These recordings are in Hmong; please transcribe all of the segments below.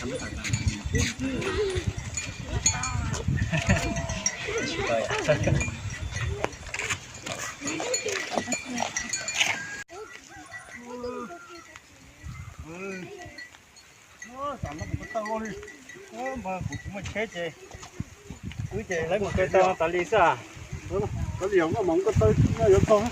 Tam no kuv ko taw ua li, mas kuv tsis muaj tsheb ces wb ces lawv mus ko taw tas li xwb. Ko li yog muaj mas ko taw no yuav tog.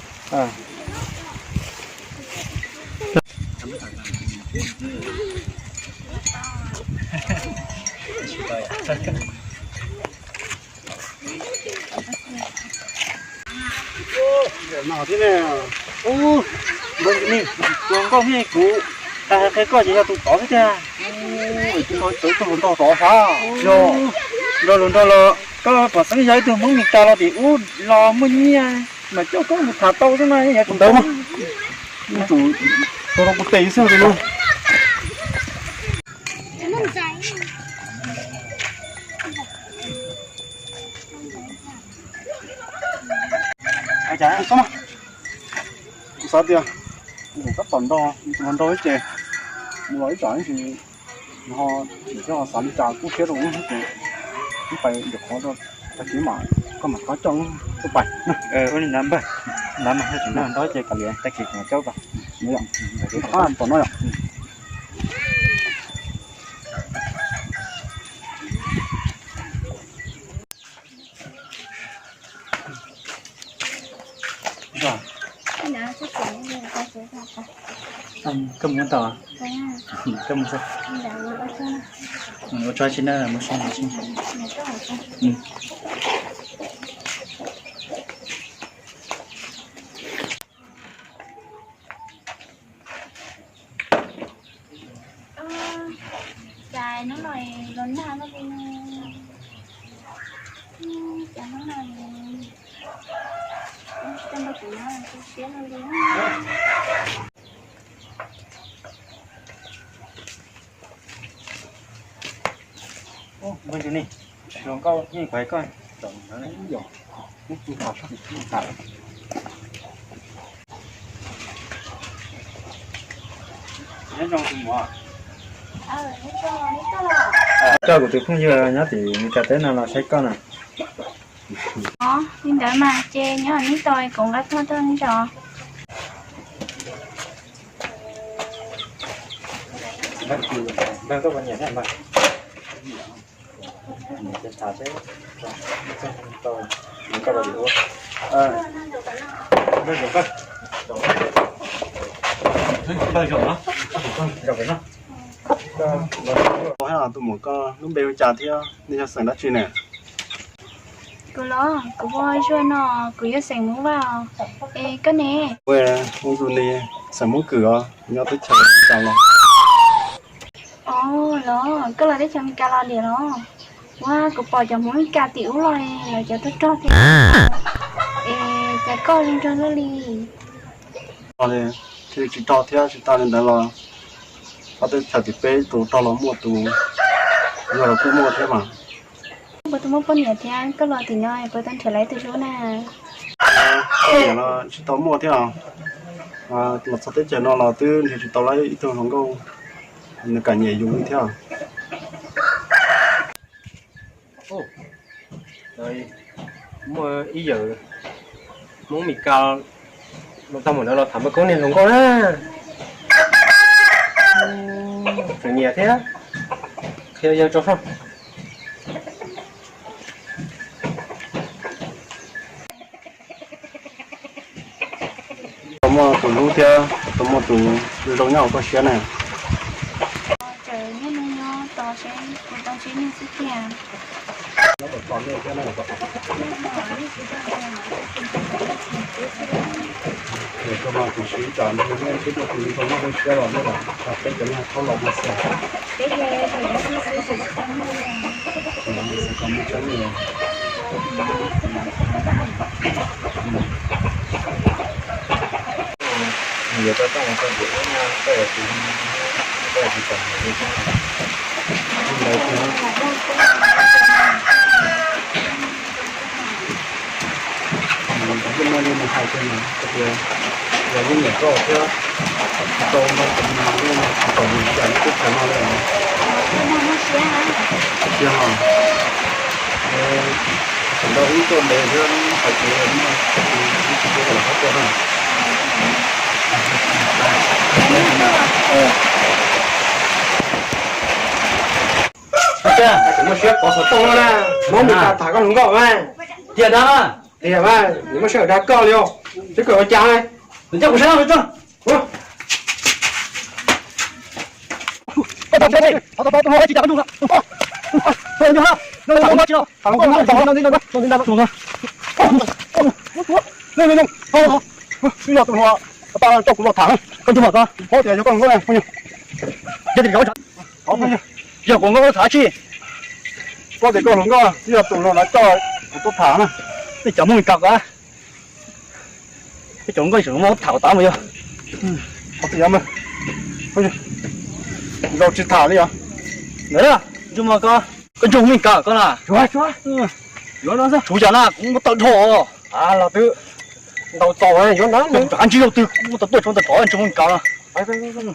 No thiab ne, ub, hluas nkauj ne, kuv tas hais qhia koj ces yog tus tod xwb tiag. Tawv tug hluas nraug tod sab, yog nrog hluas nraug los koj pom xeeb yog ib tug Hmoob Mes Kas los tim ub los muaj nyiaj mas coj koj mus tham tau xwb mas yog tus ntawd mas. Tus rau kuv tes xwb tus no. Kuv xav tias kuv tab tom nrog tus hluas nraug ib ce mus los ib tsam ib ntsis ho tsim siab ho xav li cas kub siab rau wb ces wb pais ncov qhov rau tag kis mas koj mam rov coj wb tuaj pais. Ua li ntawd npawg, ntawd mas nrog nrog ib ce kav liam tag kis kuv mam coj koj. Tom no yom. Koj mus tau, koj mus xwb. Ua tso tsis na, mus xwb, mus xwb. Cas hnub no los nag no li, cas hnub no tsis tau npaj kuv nyob tu siab no li. Npawg Ntsuag ne, hluas nkauj yeej kuv hais koj, nyob zoo tus muam. Coj kuv tus phooj ywg nyob tim Meskas teb no los saib koj na. Li ntawd mas ces nyob neb tos kuv nqa tuaj tuaj neb tso. Npawg, koj puas nyiam thiab npawg? Tus muam, koj lub npe hu cas thiab nej yog xeem dab tsi ne? Kuv los kuv hu ua Zuag no, kuv yog xeem Hmoob Vaj os. Es koj ne? Kuv hu Ntxum Nis, xeem Hmoob Kws os, nyob teb chaws Meskas los. Os, los koj los teb chaws Meskas los diam los? Ua kuv pom cov Hmoob Meskas tim ub los lawv cov rog rog thiab, es cas koj zoo nraug luaj li? Thiaj li tsis rog thiab, tsis tas li ntawd los ob teb chaws tim peb tus rog los muaj, tus nyuaj los kuj muaj thiab mas. Puas tau muaj poj niam thiab koj los tim no puas tau nrhiav lawv tus hlub na? Poj niam los tsis tau muaj thiab os. Los txog teb chaws no los twb nrhiav tsis tau lawv ib tug hluas nkauj nws kam nyiam yus li thiab. Muaj ib yawm Hmoob Mes Kas los tag mus ntawd los tham npawg Koob niag hluas nkauj na. Tseem nyiam thiab, qhia yawg tso soj. Tau muaj tus hlub thiab tau muaj tus zoo nyob hauv koj siab na. Tseem nyob no nyob tos seb puas tau ntsib neeg xwb tiag. Koj mas kuv siv tsam ntshe nej twb muaj tus zoo nyob hauv siab los nej los peb cov neeg thaub laus mas xwb. Yeej muaj li nws hais tiag, hais tias yog yeej nyiam koj thiab tsis tau nrog kuv mus, yeej tsis tau mus ib yam li teb chaws no li os. Yog, sawv daws wb tuaj ntev xwb, hais tias wb tsis tuaj los qab tuaj na. Muaj siab kov xov tooj no na, muab mus tham koj hluas nkauj mas. Tiag dab. Tiag mas, nws muaj siab dag koj li os. Seb koj ua cas. Nws coj kuv sab no tso. Yog tus hluas, tau coj kuv los tham, koj nco mas koj, koj tias yog koj hluas nkauj, yog kuv nkauj tham tsi, koj tias koj hluas nkauj, twb yog tus hluas no coj kuv tuaj tham na. Nej cov Hmoob Mes Kas ko, nej cov nkauj tseem muab tham tas mus yog. Zaum tsis tham li os. Ntsuag Mos Kos, koj ntsej muag Mes Kas koj na. Yuav no, tshuav yam na kuv muab tawm dhau. Los twb ntaus txaus yuav na, rov qab ntsib zaug twg kuv muab tau tuaj tshuav tau rov Ntsej Muag Mes Kas no.